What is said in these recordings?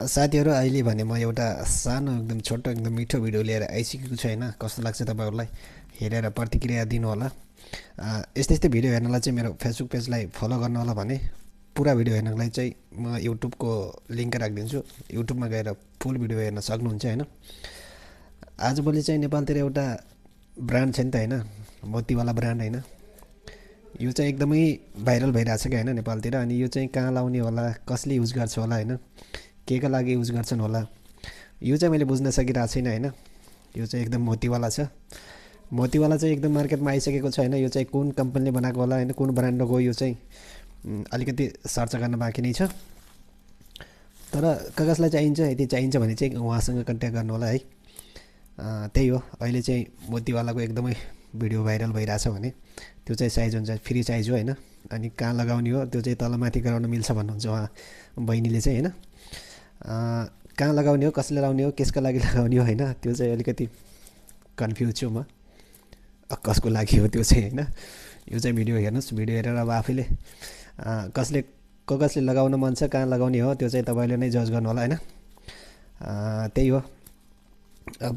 साथीहरू अहिले भने म एउटा सानो एकदम छोटो एकदम मिठो भिडियो लिएर आइसकेको छु होइन। कस्तो लाग्छ तपाईँहरूलाई हेरेर प्रतिक्रिया दिनु होला। यस्तै यस्तै भिडियो हेर्नलाई चाहिँ मेरो फेसबुक पेजलाई फलो गर्नु होला भने पुरा भिडियो हेर्नको लागि चाहिँ म युट्युबको लिङ्क राखिदिन्छु। युट्युबमा गएर फुल भिडियो हेर्न सक्नुहुन्छ होइन। आजभोलि चाहिँ नेपालतिर एउटा ब्रान्ड छ नि त होइन, मोतीवाला ब्रान्ड होइन। यो चाहिँ एकदमै भाइरल भइरहेछ क्या होइन नेपालतिर। अनि यो चाहिँ कहाँ लाउने होला, कसले युज गर्छ होला होइन, के का लागि युज गर्छन् होला, यो चाहिँ मैले बुझ्न सकिरहेको छैन होइन। यो चाहिँ एकदम मोतीवाला छ। मोतीवाला चाहिँ एकदम मार्केटमा आइसकेको छ होइन। यो चाहिँ कुन कम्पनीले बनाएको होला होइन, कुन ब्रान्डको यो चाहिँ अलिकति सर्च गर्न बाँकी नै छ। तर कसलाई चाहिन्छ, यदि चाहिन्छ भने चाहिँ उहाँसँग कन्ट्याक्ट गर्नु होला है। त्यही हो, अहिले चाहिँ मोतीवालाको एकदमै भिडियो भाइरल भइरहेछ भने त्यो चाहिँ साइज हुन्छ फ्री साइज हो होइन। अनि कहाँ लगाउने हो त्यो चाहिँ तलमाथि गराउन मिल्छ भन्नुहुन्छ उहाँ बहिनीले चाहिँ होइन। कहाँ लगाउने हो, कसले लगाउने हो, कसको लागि लगाउने हो होइन, त्यो चाहिँ अलिकति कन्फ्युज छु म, कसको लागि हो त्यो चाहिँ होइन। यो चाहिँ भिडियो हेर्नुहोस्, भिडियो हेरेर अब आफैले कसले लगाउन मन छ, कहाँ लगाउने हो त्यो चाहिँ तपाईँले नै जज गर्नु होला होइन। त्यही हो, अब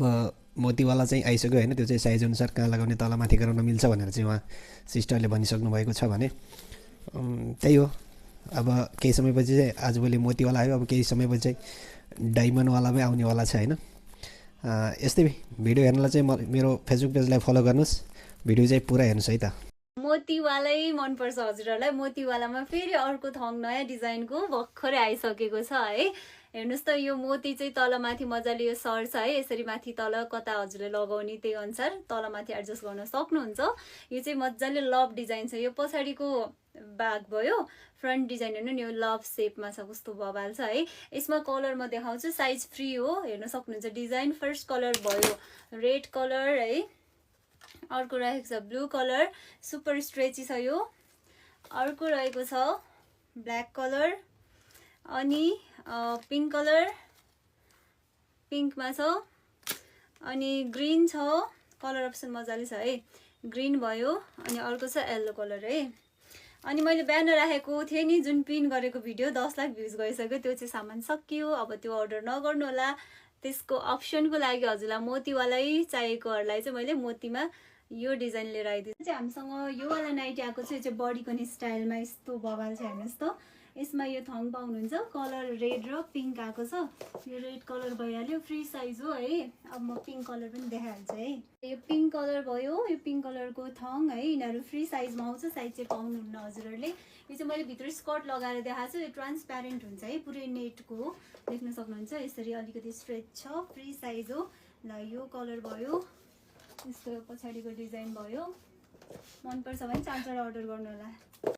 मोतीवाला चाहिँ आइसक्यो होइन। त्यो चाहिँ साइज अनुसार कहाँ लगाउने, तलमाथि गराउन मिल्छ भनेर चाहिँ उहाँ सिस्टरले भनिसक्नु भएको छ भने त्यही हो। अब केही समयपछि चाहिँ आजभोलि मोतीवाला आयो, अब केही समयपछि चाहिँ डायमन्डवाला पनि आउनेवाला छ होइन। यस्तै भिडियो हेर्नलाई चाहिँ मेरो फेसबुक पेजलाई फलो गर्नुहोस्, भिडियो चाहिँ पुरा हेर्नुहोस् है त। मोतीवालै मनपर्छ हजुरहरूलाई। मोतीवालामा फेरि अर्को थङ नयाँ डिजाइनको भर्खरै आइसकेको छ है। हेर्नुहोस् त, यो मोती चाहिँ तलमाथि मजाले यो सर्छ है। यसरी माथि तल कता हजुरले लगाउने त्यही अनुसार तलमाथि एडजस्ट गर्न सक्नुहुन्छ। यो चाहिँ मजाले लभ डिजाइन छ। यो पछाडिको बाग भयो, फ्रन्ट डिजाइन हेर्नु नि, यो लभ सेपमा छ, कस्तो बबाल छ है। यसमा कलर म देखाउँछु, साइज फ्री हो, हेर्न सक्नुहुन्छ। डिजाइन फर्स्ट कलर भयो रेड कलर है, अर्को रहेको छ ब्लू कलर, सुपर स्ट्रेची छ यो। अर्को रहेको छ ब्ल्याक कलर, अनि पिङ्क कलर, पिङ्कमा छ, अनि ग्रिन छ। कलर अप्सन मजाले छ है, ग्रिन भयो। अनि अर्को छ येल्लो कलर है। अनि मैले बिहान राखेको थिएँ नि जुन पिन गरेको भिडियो 10 लाख भ्युज गइसक्यो, त्यो चाहिँ सामान सकियो। अब त्यो अर्डर नगर्नु होला। त्यसको अप्सनको लागि हजुरलाई मोतीवालै चाहिएकोहरूलाई चाहिँ मैले मोतीमा यो डिजाइन लिएर आइदिन्छु। चाहिँ हामीसँग यो वाला नाइटी आएको छ, यो चाहिँ बडीकन स्टाइलमा यस्तो बबाल छ। हेर्नुहोस् त, यसमा यो थङ पाउनुहुन्छ, कलर रेड र पिङ्क आएको छ। यो रेड कलर भइहाल्यो, फ्री साइज हो है। अब म पिङ्क कलर पनि देखाइहाल्छु है। यो पिङ्क कलर भयो, यो पिङ्क कलरको थङ है, यिनीहरू फ्री साइजमा आउँछ। साइज चाहिँ पाउनुहुन्न हजुरहरूले। यो चाहिँ मैले भित्र स्कर्ट लगाएर देखाएको छु। यो ट्रान्सप्यारेन्ट हुन्छ है, पुरै नेटको हो, देख्न सक्नुहुन्छ। यसरी अलिकति स्ट्रेच छ, फ्री साइज हो। ल यो कलर भयो, यसको पछाडिको डिजाइन भयो। मनपर्छ भने चारवटा अर्डर गर्नु होला।